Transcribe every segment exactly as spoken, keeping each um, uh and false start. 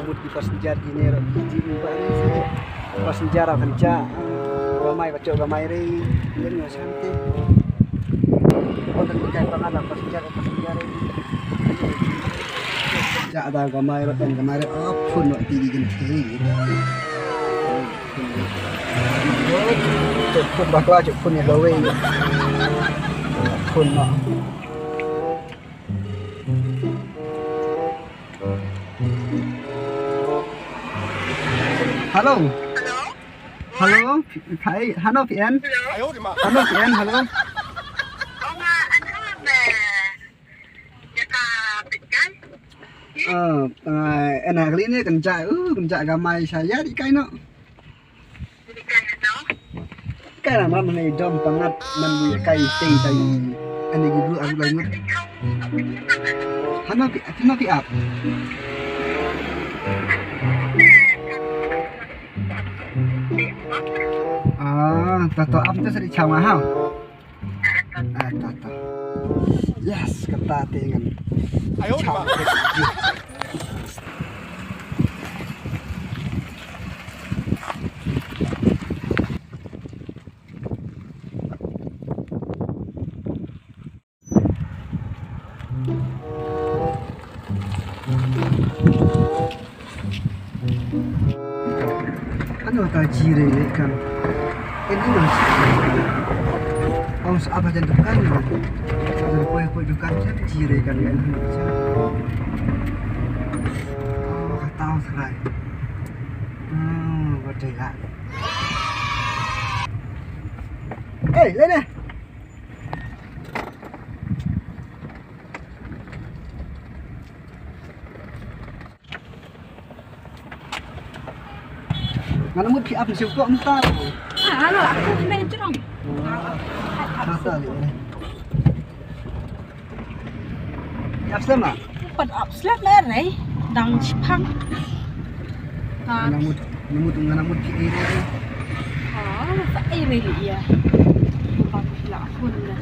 Mut ki passenger kine ruh ki jingmut ba ni se. Passenger kan ja. Gamai ka jok gamai re. Len yo shanti. Ko kan kai pangan passenger passenger re. Ja da gamai ruh kan gamai re. Apun ruh ti di kan ti. Jok pun bakla jok pun ya gawe. Apun ruh. Hello. Hello. Hello. Hi. Hello, P N. Hello. Hello, P N. Hello. Uh, uh, ena kali ni kan ja, uh, kan ja gamai saya di kaino. Kai na mam ne dom pangat man bu kai tei tai. Ani gi bu aku lai ngut. Hana pi, hana pi ap. Ah, tato ap tu seri chawa ha. Ah, tato. Yes, kata te ngan. Ayo, chawa. Ano ta jire le kan. Edi no. Ong sa apa jan dukan no. Sa jan poi poi dukan sa jire kan kan. Oh, kata ong serai. Hmm, betul lah. Hey, Lena. Ngan mut ki ap shu ko mynta. Ah, alo, aku main jrong. Mynta le. Ap slem ah? Pat ap slem eh, dang shipang. Ngan mut, ngan mut, ngan mut ki area. Ah, sa area ya. Pak la aku nda.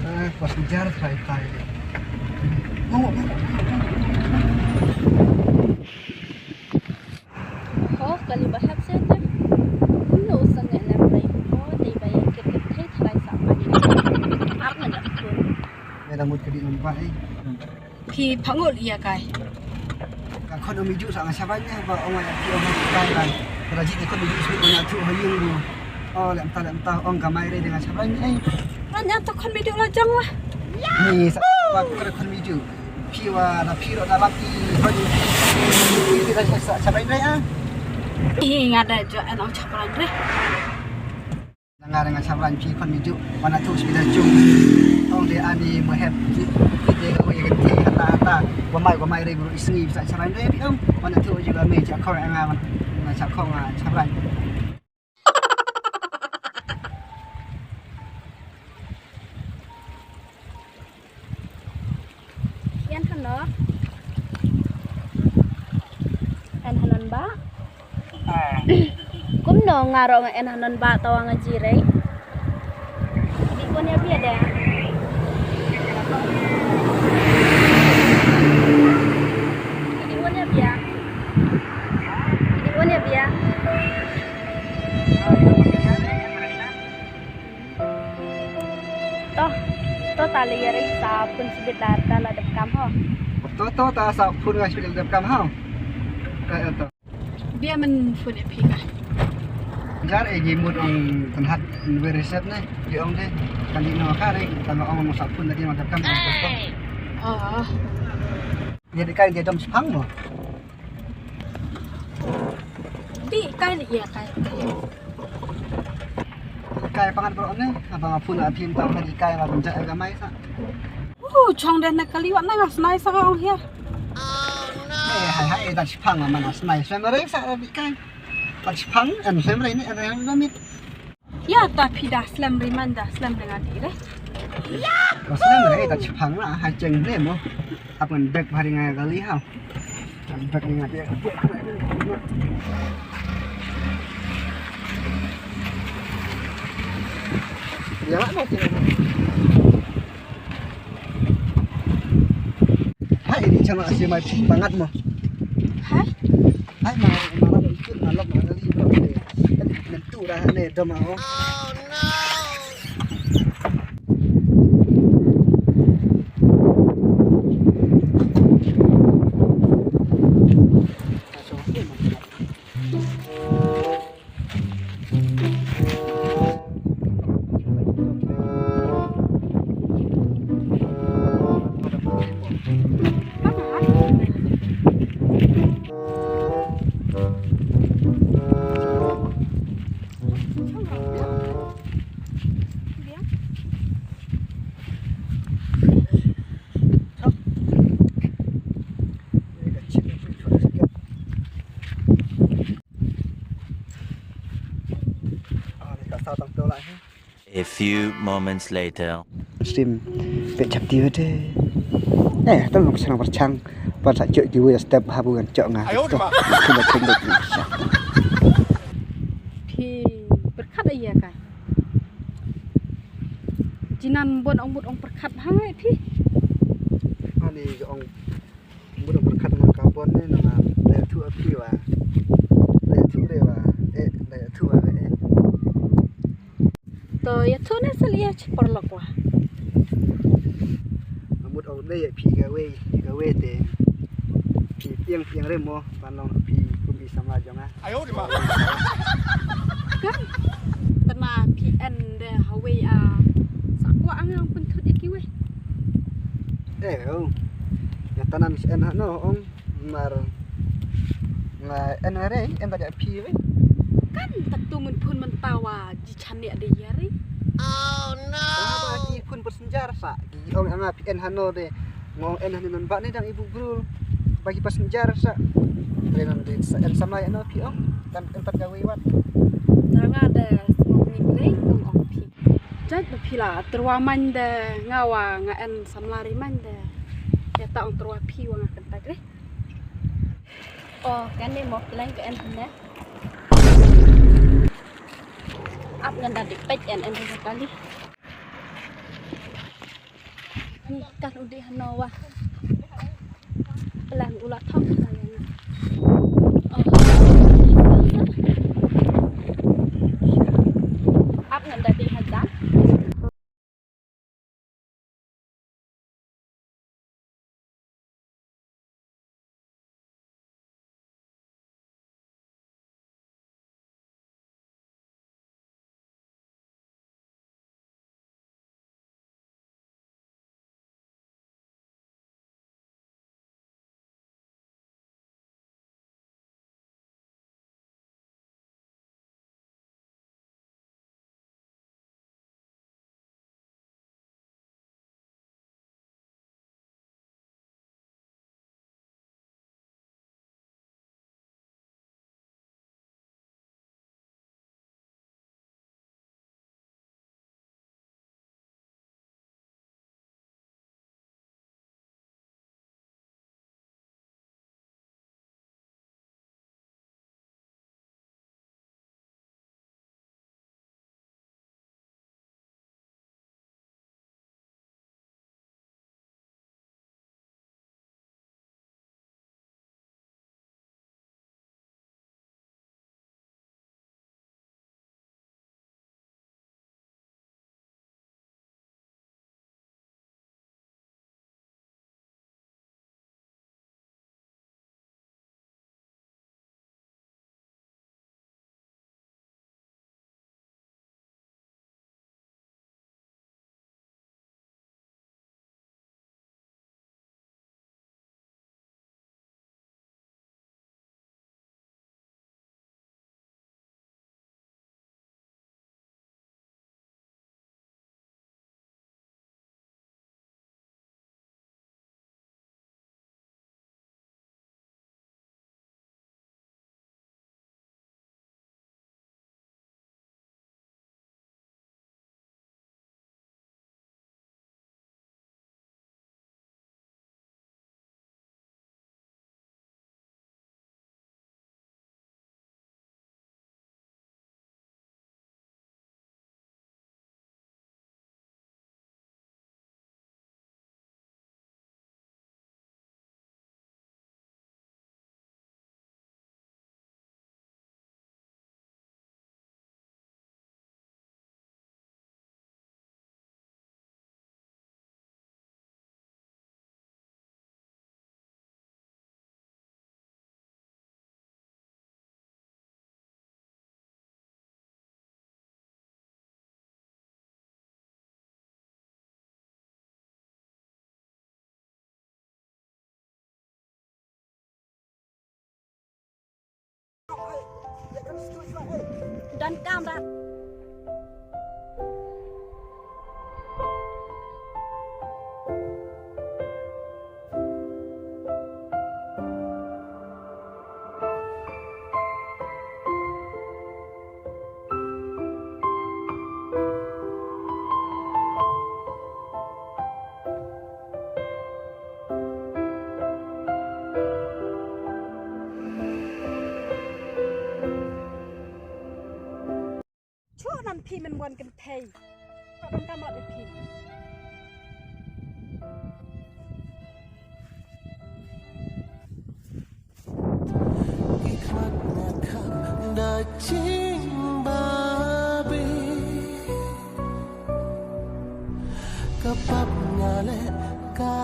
Ah, pas ujar sai sai. Mau, mau, mau, mau. Ho kali ba hap se te. Kumno u sangeh lem rei ho dei ba ïa kit kit thei thlai sa pa ni. Ap nga dak kun. Nga dang mut kadi nampak eh. Phi phangul ïa kai. Ka khon umi ju sa nga shabai ne ba ong ïa phi ong kai ban. Ka ji ni khon umi ju sbit nga thu ha yung bu. Oh lem ta lem ta ong ka mai rei dei nga shabai ne. Nga nya to khon mi ju la jong wa. Ni sa ba ka khon mi ju. Phi wa da phi ro da la phi ro ni. Phi da sa sa chabrang re ah. Ih nga da jo an ong chabrang re. Nga da nga chabrang phi khon mi ju wan na thu spi da chung. Ong de ani mo hep. Phi de ko ye ti hata hata. Wa mai wa mai re bru isngi sa chabrang re phi ong. Wan na thu ju ga me cha khor nga wan. Nga cha khor nga chabrang. Ïan hano. En hanon ba. Kumno nga ro nga en hanon ba tawa nga jirei. Di kon ya bia de. Di kon ya bia. Di kon ya bia. To, to ta le ïa ri sa phun sibit la ta la dep kam ho. To, to ta sa phun nga sibit la dep kam ho. Eh, eh, to. Bia men phun e phi ka. Jar e ji mut ong tynhat we reset ne. Ji ong de kan di no ka re kan ong mo sa phun lagi ma dep kam. Oh. Ïa di kai di dom spang mo. Di kai ni ïa kai. Kai pangan bro ne, abang apun la phim tang di kai la benjak ga mai sa. Uh, chong den na kali wa na snai sa ong hia. Eh, hai hai da chipang ma na snai. Sem re sa di kai. Da chipang en sem re ni en re na mit. Ïa ta phi da slem ri man da slem ri nga di re. Ba slem re ta chipang la ha cheng ble mo. Ap ngan bek bha ri nga kali ha. Ngan bek ri nga di. Ïa la mo. Hai, ini chama si mai pangat mo. Hai? Hai, ma, ma, ma, ikut ma, lok ma, kali, bro. Kan nentu dah, ne, dom aku. A few moments later. Stream pek chap ti wete. Eh, tam nok chang perchang. Pan sa chok ti wete step habu kan chok nga. Ayo, to. Cuma cendek ni. Phi berkat aja kai. Jinan bon ong mut ong perkat hang ai phi. Ani ong Mut ong pyrkhat nga ka bon ne nga leh thu a phi wa. Leh thu re wa. Eh, leh thu wa eh. To ïa thu ne sel ïa chi paralok wa. Mut ong leh ïa phi ka wei, ka wei te. Phi piang piang re mo ban long phi kum i samla jong nga. Kan tana phi en de hawei a sa kwah nga ong pynthut ïa kiwei. Eh, oh. Ïa tanan sien ha no ong mar nga en re en ka ja phi wei. Kan ta tu mun phun mynta wa ji chan ne de ïa re. Oh no. Ba ki phun passenger sa ki ong nga phi en ha no de. Ngong en ha ni non ba ne dang ibu grul. Ba ki passenger sa. Re non de sa en sama ïa no phi ong. Kan en pat ka wei wat. Ta nga de sngong ni re ong ong phi. Jait ba phi la tyrwa man de nga wa nga en samla ri man de. Ïa ta ong tyrwa phi wa nga kyntait re. O kane mo pleng ka en hynne. Ap ngan da dik peit en en ha kali. Ni kan u dih hano wa. Pleng u la thok. Ap ngan da dik hajan. Don kam rat. Chuh nan phi men wan kynthei. Ka don kam rat phi. Ki khmat nga khap da jingbabe. Ka pap nga leh ka